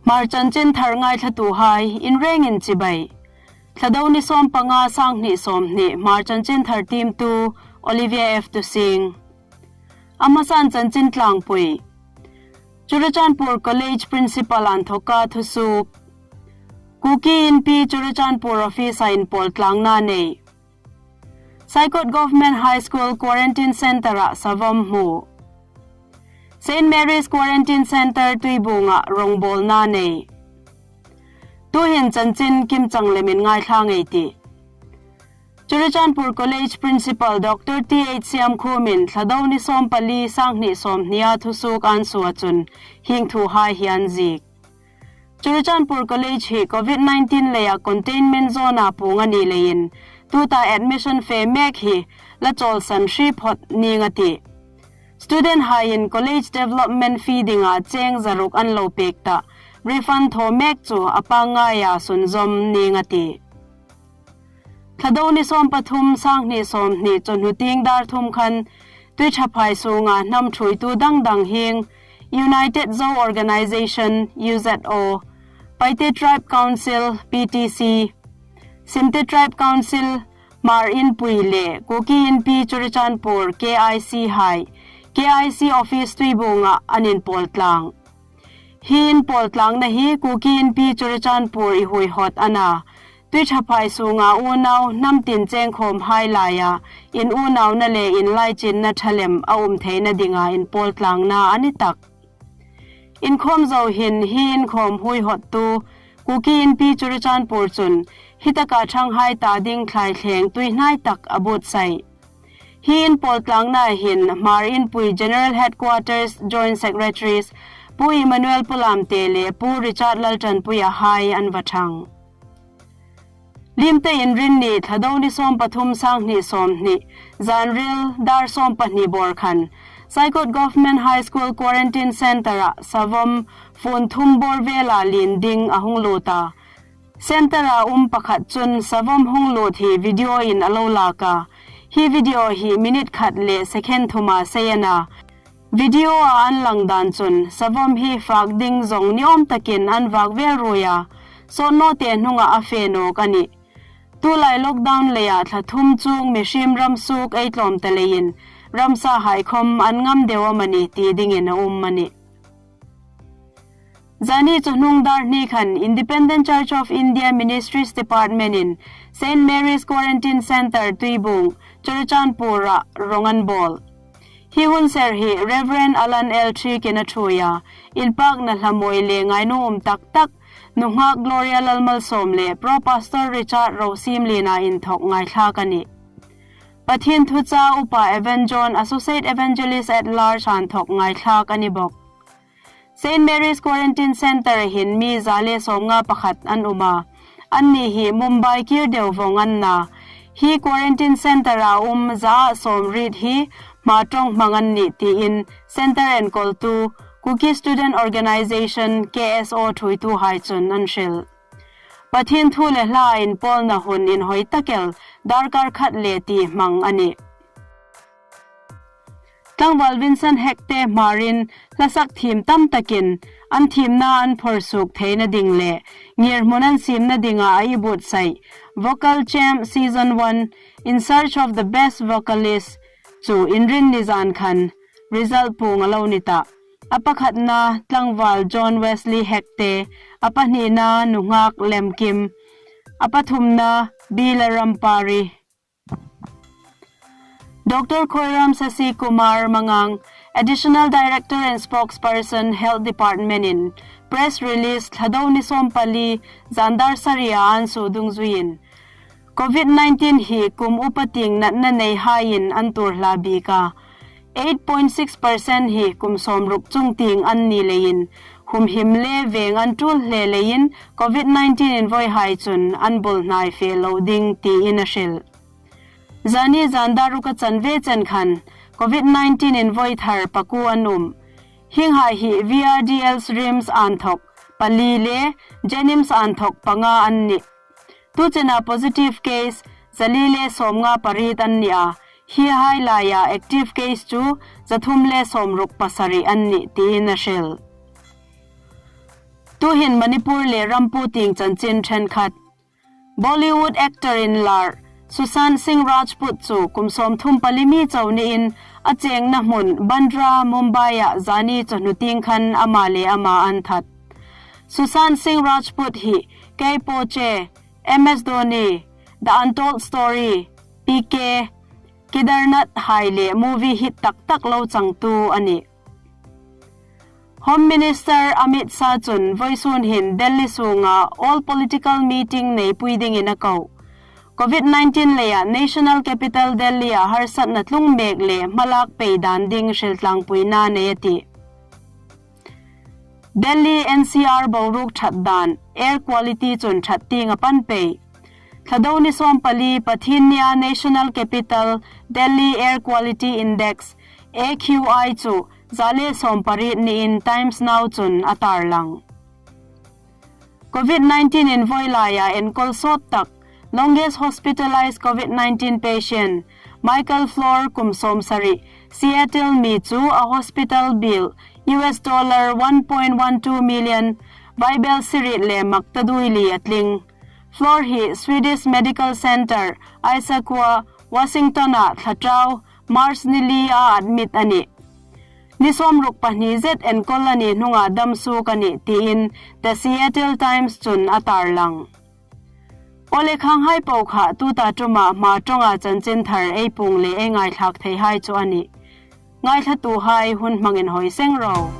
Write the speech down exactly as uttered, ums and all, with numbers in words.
Hmar chanchin thar ngaithlatuhai inrengin chibai. Thlado ni sawm panga, sanghni sawmhni, Hmar chanchin thar tiemtu Olivia F Tusing. A hmasan chanchin tlangpui. Churachandpur College Principal inthoka thusuok. Kuki Inpi Churachandpur office-a inpawltlangna nei. Saikot Government High School Quarantine Centre-a savom hmu. Saint Mary's Quarantine Centre Tuibuong-a rongbawlna nei. Tuhin chanchin kimchang lemin ngaithla ei tih. Churachandpur College Principal Doctor T H Siamkhumin Thlado ni sawm pali, sanghni sawmhnia thusuok an suo chun hieng thuhai hi an ziek. Churachandpur College hi Covid nineteen leia containment zone-a puong a ni leiin, tuta admission fe mek hi la chawlsan hri phawt ning a tih. Student-haiin college development fee dinga cheng zaruk an lo pek ta, refund thaw mek chu a pangngaia sunzawm ning a tih. Thlado ni sawm pathum, sanghni sawmhni chawhnu tieng dar thum khan Tuithaphai sunga hnam thuoitu dang dang hieng United Zo Organization, U Z O, Paite Tribe Council, P T C, Simte Tribe Council, Hmar Inpui le Kuki Inpi Churachandpur, K I C hai, K I C office Tuibuong-a an inpawltlang. Hi inpawltlangna hi Kuki Inpi Churachandpur i huihawt a na. Tuithaphai sunga unau hnam tin chengkhawmhai laia inunauna le inlaichinna ṭha lem a um theina dinga inpawltlangna a ni tak. Inkhawm zo hin hi inkhawm huihawttu Kuki Inpi Churachandpur chun hi taka ṭhanghai ta ding thlaithleng tuihnai tak a buotsai. Hi inpawltlangna hin Hmar Inpui General Headquarters Joint Secretaries Pu Emmanuel Pulamte le Pu Richard Laltanpuia hai an va ṭhang. Limte Inrinni, Thlado ni sawm pathum, sanghni sawmhni, zanril dar sawm pahni bawr khan Saikot Government High School Quarantine Centre-a savom fun thum bawr vela lien ding a hung lut a. Centre-a um pakhat chun savom hung lut hi video-in a lo lak a. Hi video hi minute khat le second thuma sei a na. Video-a an lang dan chun savom hi fak ding zawng ni awm takin an vak vel ruoi a. Sawt naw te hnunga a fe nawk a nih. Tulai lockdown leia thla thum chuong mihriem ram suok ei tlawm ta leiin ramsahai khawm an ngam deu am a ni ti dingin a um a nih. Zani chawhnung dar hni khan Independent Church of India Ministries Department-in Saint Mary's Quarantine Centre Tuibuong, Churachandpur-a rong an bawl. Hi hun ser hi Reverend Alan L Thik-in a thuoi a, inpakna hlamawi le ngainuom tak tak nunghak Gloria Lalmalsawm le Pro Pastor Richard Rosiemliena inthawk ngaithlak a nih. Pathien thucha Upa Evan John, Associate Evangelist at Large inthawk ngaithlak a ni bawk. Saint Mary's Quarantine Centre hin mi za le sawmnga pakhat an um a. Anni hi Mumbai kir deu vawng an na. Hi Quarantine Centre-a um za sawmriet hi Hmar ṭawng hmang an nih tiin Centre enkawltu Kuki Student Organisation, K S O thuoituhai chun an hril. Pathien thu le hla inpawlna hun inhawi tak el darkar khat le ti hmang a nih. Tlangval Vincent Hekte Hmarin hlasak thiem tam takin an thiemna an phawrsuok theina ding le ngirhmun an siemna dinga a buotsai Vocal Champ Season one, In Search of the Best Vocalist chu Inrinni zan khan result puong a lo ni ta. A pakhatna tlangval John Wesley Hekte, a pahnina nunghak Lemkim, a pathumna Bila Rampari. Doctor Khoiram Sasi Kumar Mangang, Additional Director and Spokesperson, Health Department-in press release Thlado ni sawm pali zan dar saria an suo dungzuiin, Covid nineteen hi kum upa tieng natna neihaiin an tuor hla bik a. Eight point six percent hi kum sawmruk chung tieng an ni leiin, humhim le veng an tul hle leiin Covid nineteen invoihai chun an bul hnai fe lo ding tiin a hril. Zani zan dar ruka chanve chen khan Covid nineteen invoi thar pakuo an um. Hienghai hi V R D L's RIMS inthawk pali le JNIMS inthawk panga an nih. Tuchena positive case zali le sawmnga pariet an ni a, hihai laia active case chu zathum le sawmruk pasari an nih tiin a hril. Tuhin Manipur le rampu tieng chanchin ṭhenkhat. Bollywood actor inlar Sushant Singh Rajput chu kum sawmthum pali mi chau niin a chengna hmun Bandra, Mumbai-a zani chawhnu tieng khan ama le ama an that. Sushant Singh Rajput hi Kei Po Che, M S Dhoni, The Untold Story, P K, Kedarnath hai le movie hit tak tak lo changtu a nih. Home Minister Amit Shah chun vawisun hin Delhi sunga all political meeting neipui dingin a ko. Covid nineteen leia National Capital Delhi-a harsatna tlung mek le hmalak pei dan ding hriltlangpuina nei a tih. Delhi N C R boruok ṭhat dan, air quality chun ṭhat tieng a pan pei. Thlado ni sawmpali Pathiennia National Capital Delhi Air Quality Index, A Q I chu za le sawmpariet niin Times Now chun a tarlang. Covid nineteen invawi laia enkawl sawt tak, longest hospitalized Covid nineteen patient, Michael Flor kum sawmsari, Seattle mi chu a hospital bill U S dollar one point one two million, Vaibelchhe riet le mak ta dui li a tling. Flor hi Swedish Medical Center, Issaquah, Washington-a thla ṭau, March ni li-a admit a nih. Ni sawmruk pahni zet enkawl a ni hnunga dam suok a nih tiin The Seattle Times chun a tarlang. Aw le, khanghai po kha tuta ṭuma hma ṭawnga chanchin thar ei puong le ei ngaithlak theihai chu a nih. Ngaithlatuhai hun hmangin hawi seng ro.